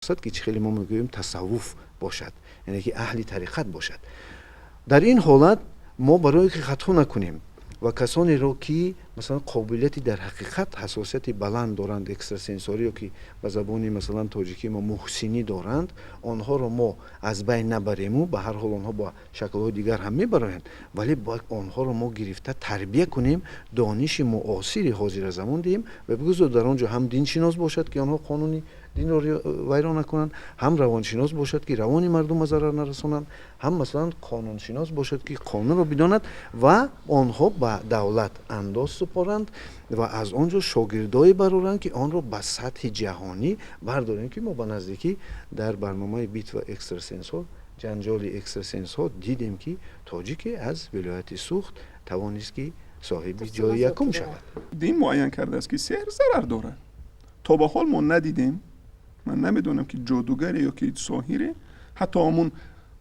Мақсад, ки чӣ хеле мо мегӯем, тасаввуф бошад, яъне ки аҳли тариқат бошад. Дар ин ҳолат мо барое ки хато накунем ва касонеро, ки масалан қобилияти дар ҳақиқат ҳассосияти баланд доранд, экстрасенсорӣ ё ки ба забони масалан тоҷикӣ мо муҳсинӣ доранд, онҳоро мо аз байн набарему, ба ҳар ҳол онҳо ба шаклҳои дигар ҳам мебароянд, вале бояд онҳоро мо гирифта тарбия кунем, дониши муосири ҳозиразамон диҳем ва бигузор дар он ҷо ҳам диншинос бошад, ки онҳо қонуни динро вайрон накунанд, ҳам равоншинос бошад, ки равони мардумро зарар нарасонанд, ҳам масалан қонуншинос бошад, ки қонунро бидонад, ва онҳо ба давлат андоз супоранд ва аз он ҷо шогирдое бароранд, ки онро ба сатҳи ҷаҳонӣ бардорем, ки мо ба наздикӣ дар барномаи «Битва экстрасенсҳо», ҷанҷоли экстрасенсҳо дидем, ки тоҷике аз вилояти Суғд тавонист, ки соҳиби ҷои якум шавад. Дин муайян кардааст, ки сеҳр зарар дорад. То ба ҳол мо надидем, ман намедонам, ки ҷодугаре ё ки соҳире ҳатто ҳамун.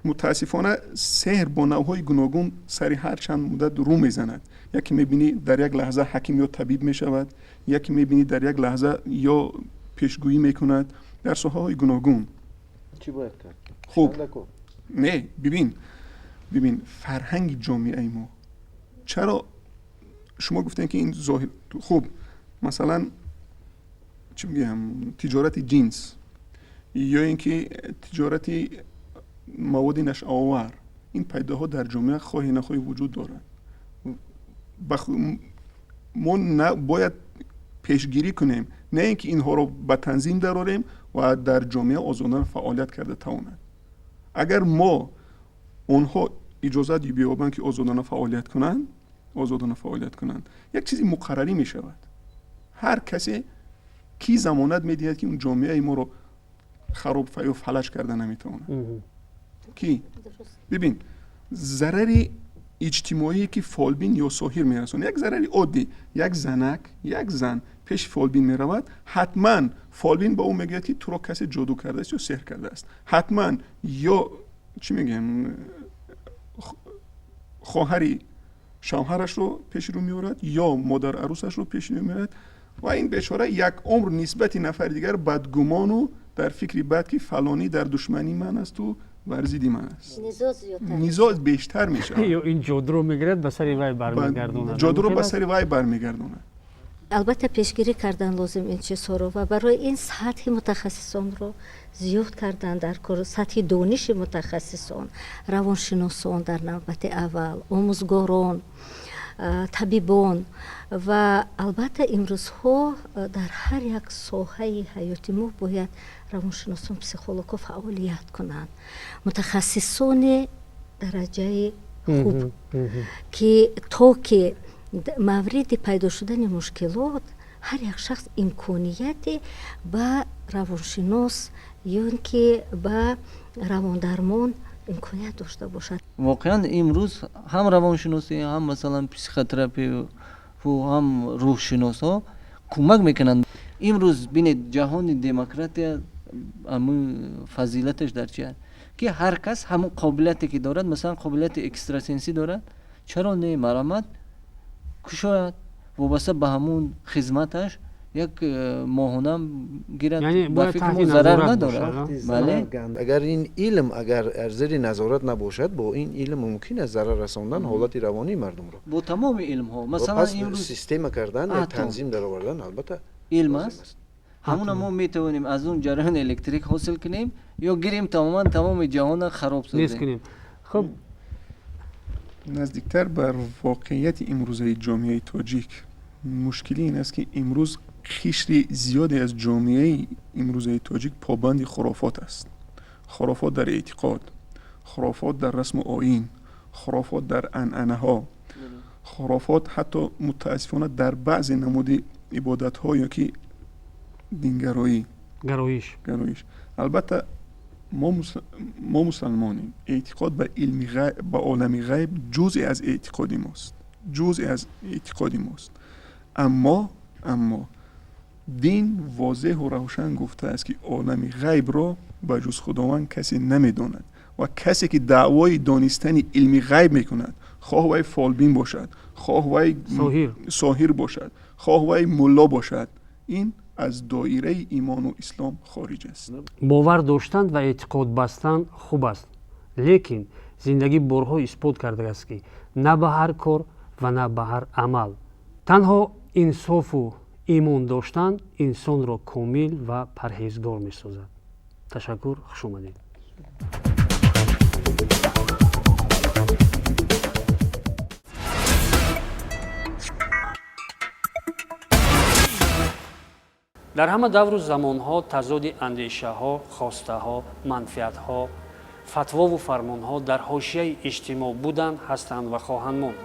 Мутаассифона, сеҳр бо навъҳои гуногун сари ҳар чанд муддат рӯ мезанад. Яке мебинӣ, дар як лаҳза ҳаким ё табиб мешавад, яке мебинӣ, дар як лаҳза ё пешгӯӣ мекунад дар соҳаҳои гуногун. Чӣ бояд кард? Хуб, не, бибин, бибин, фарҳанги ҷомеаи мо. Чаро шумо гуфтем, ки ин зоҳир хуб, масалан, чӣ бигӯям, тиҷорати ҷинс ё ин ки тиҷорати маводи нашъаовар, ин пайдоҳо дар ҷомеа хоҳӣ нахоҳӣ вуҷуд дорад. Мо бояд пешгирӣ кунем, на ин ки инҳоро ба танзим дарорем ва дар ҷомеа озодона фаъолият карда тавонад. Агар мо онҳо иҷозат биёбанд, ки озодона фаъолият кунанд, озодона фаъолият кунанд, як чизи муқаррарӣ мешавад. Ҳар касе кӣ замонат медиҳад, ки он ҷомеаи моро хароб ё фалаҷ карда наметавонад? Кӣ? Бибин, зарари иҷтимоие, ки фолбин ё соҳир мерасонад, як зарари оддӣ: як занак, як зан пеши фолбин меравад, ҳатман фолбин ба ӯ мегӯяд, ки туро касе ҷоду кардааст ё сеҳр кардааст. Ҳатман ё чӣ мегӯям, хоҳари шавҳарашро пеши рӯ меорад ё модар арӯсашро пеши рӯ меорад, ва ин бечора як умр нисбати нафари дигар бадгумону дар фикри бад, ки фалонӣ дар душмании ман асту бар зидди ман аст. Низоъ бештар мешавад. Ё ин ҷодуро мегирад, ба сари вай бармегардонад. Ҷодуро ба сари вай бармегардонад. Албатта, пешгирӣ кардан лозим ин чизҳоро ва барои ин сатҳи мутахассисонро зиёд кардан дар кор, сатҳи дониши мутахассисон, равоншиносон, дар навбати аввал омӯзгорон, табибон. Ва албатта, имрӯзҳо дар ҳар як соҳаи ҳаёти мо бояд равоншиносон, психологҳо фаъолият кунанд, мутахассисони дараҷаи хуб, ки то ки мавриди пайдо шудани мушкилот ҳар як шахс имконияте ба равоншинос ё ин ки ба равондармон имконият дошта бошад. Воқеан, имрӯз ҳам равоншиносӣ, ҳам масалан психотерапию, ҳам рӯҳшиносҳо кӯмак мекунанд. Имрӯз бинед, ҷаҳони демократия ҳамун фазилаташ дар чи аст, ки ҳар кас ҳамун қобилияте ки дорад, масалан қобилияти экстрасенсӣ дорад, чаро не, марҳамат, кушояд, вобаста ба ҳамун хизматаш як моҳона гирад. Ба фикри мо, зарар надорад, бале. Агар ин илм, агар зери назорат набошад, бо ин илм мумкин аст зарар расондан ҳолати равонии мардумро. Бо тамоми илмҳо, масалан. Имрӯз система кардан, як танзим даровардан, албатта. Илм аст, ҳамуна мо метавонем аз он ҷараёни электрик ҳосил кунем ё гирем, тамоман тамоми ҷаҳона хароб созем. Кунем, хуб. Наздиктар бар воқеияти имрӯзаи ҷомеаи тоҷик, мушкилӣ ин аст, ки имрӯз қишри зиёде аз ҷомеаи имрӯзаи тоҷик побанди хурофот аст. Хурофот дар эътиқод, хурофот дар расму оин, хурофот дар анъанаҳо, хурофот ҳатто мутаассифона дар баъзе намуди ибодатҳо ё ки дингароӣ. Гароиш. Гароиш. Албатта, мо мусалмонем, эътиқод ба илми ба олами ғайб ҷузъе аз эътиқоди мост, ҷузъе аз эътиқоди мост. Аммо дин возеҳу равшан гуфтааст, ки олами ғайбро ба ҷуз Худованд касе намедонад ва касе ки даъвои донистани илми ғайб мекунад, хоҳ вай фолбин бошад, хоҳ вай соҳир бошад, хоҳ вай мулло бошад, ин Аз доираи имону ислом хориҷ аст. Бовар доштан ва эътиқод бастан хуб аст, лекин зиндагӣ борҳо исбот кардааст, ки на ба ҳар кор ва на ба ҳар амал. Танҳо инсофу имон доштан инсонро комил ва парҳезгор месозад. Ташаккур, хуш омадед. Дар ҳама давру замонҳо тазоди андешаҳо, хостаҳо, манфиатҳо, фатвову фармонҳо дар ҳошияи иҷтимоъ буданд, ҳастанд ва хоҳанд монд.